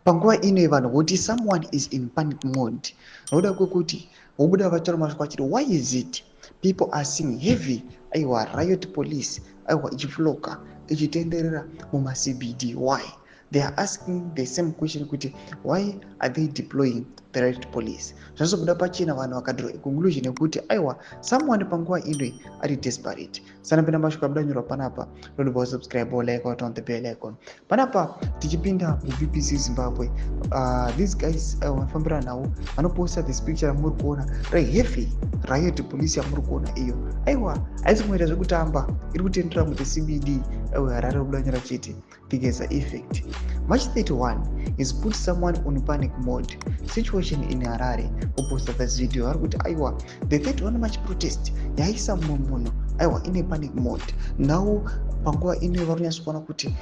Panguva ino vanhu voti someone is in panic mode nokuda kwekuti vobuda vataura mashoko achiti, why is it people are seeing heavy, aiwa, riot police, aiwa, ichifloka ichitenderera mumaCBD? Why? They are asking the same question kuti why are they deploying the riot police? Zvazobuda pachena, vanhu vakadraw conclusion yekuti aiwa, someone panguva ino ari desperate. Sanapinda mashoko abuda nyorwa panapa, don't subscribe or like or on the bell icon. Panapa tichipinda muBBC Zimbabwe, these guys vanofambira nhau vanoposta this picture ramuri kuona reheavy riot police yamuri kuona iyo. Aiwa, haisi kungoita zvekutamba, iri kutendera muthe CBD, aiwa, Harare. Buda nyora chete the Geza effect. March 31 is put someone on panic mode situation in Harare. Kuposta this video, vari kuti aiwa, the 31 March protest yaisa mumwe munhu, aiwa, ine panic mode now. Panguva ino vari kunyatso kuona kuti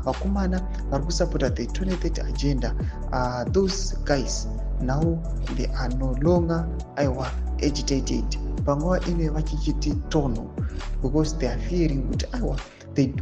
vakomana vari kusapota the 2030 agenda, those guys now they are no longer, aiwa, agitated. Panguva ino vachichiti tono because they are fearing kuti aiwa,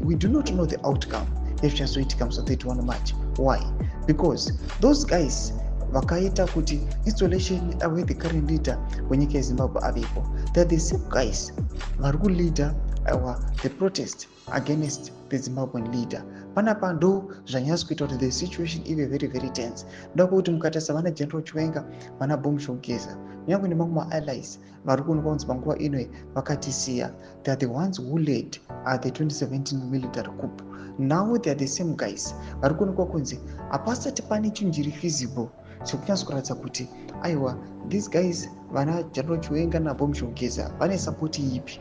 we do not know the outcome yezvichazoitika musi 31 March. Why? Because those guys vakaita kuti installation awe the current leader wenyika yeZimbabwe avepo, they are the same guys vari kuleader, aiwa, the protest against the Zimbabwean leader. Panapa ndo zvanyatso kuita kuti the situation ive very very tense. Ndoda kuti mukatarisa vana General Chiwenga, vana Bombshell Geza, kunyange nemamwe maallies vari kuonekwa kunzi panguva ino vakatisiya, they are the ones who led the 2017 military coup. Now they are the same guys vari kuonekwa kunzi hapasati pane chinhu chiri feasible chekunyatso kuratidza kuti aiwa, these guys vana General Chiwenga naBombshell Geza vane support ipi.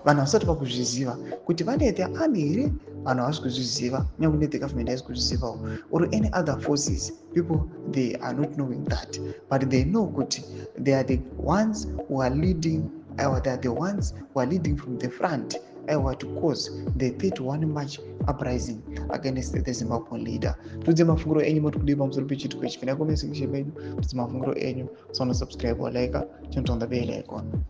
Vanhu vasati vakuzviziva kuti vane the army here, vanhu havasi kuzviziva. Kunyange nethe government haisi kuzvizivawo or any other forces. People, they are not knowing that, but they know kuti they are the ones who are leading, aiwa, they are the ones who are leading from the front, aiwa, to cause the 31 March uprising against the Zimbabwean leader. Tudze mafungiro enyu, moti kudii pamusoro pechiitiko ichi? Pinda comment section medu, tudze mafungiro enyu. Usaona subscribe, walike, chinotonda bell icon.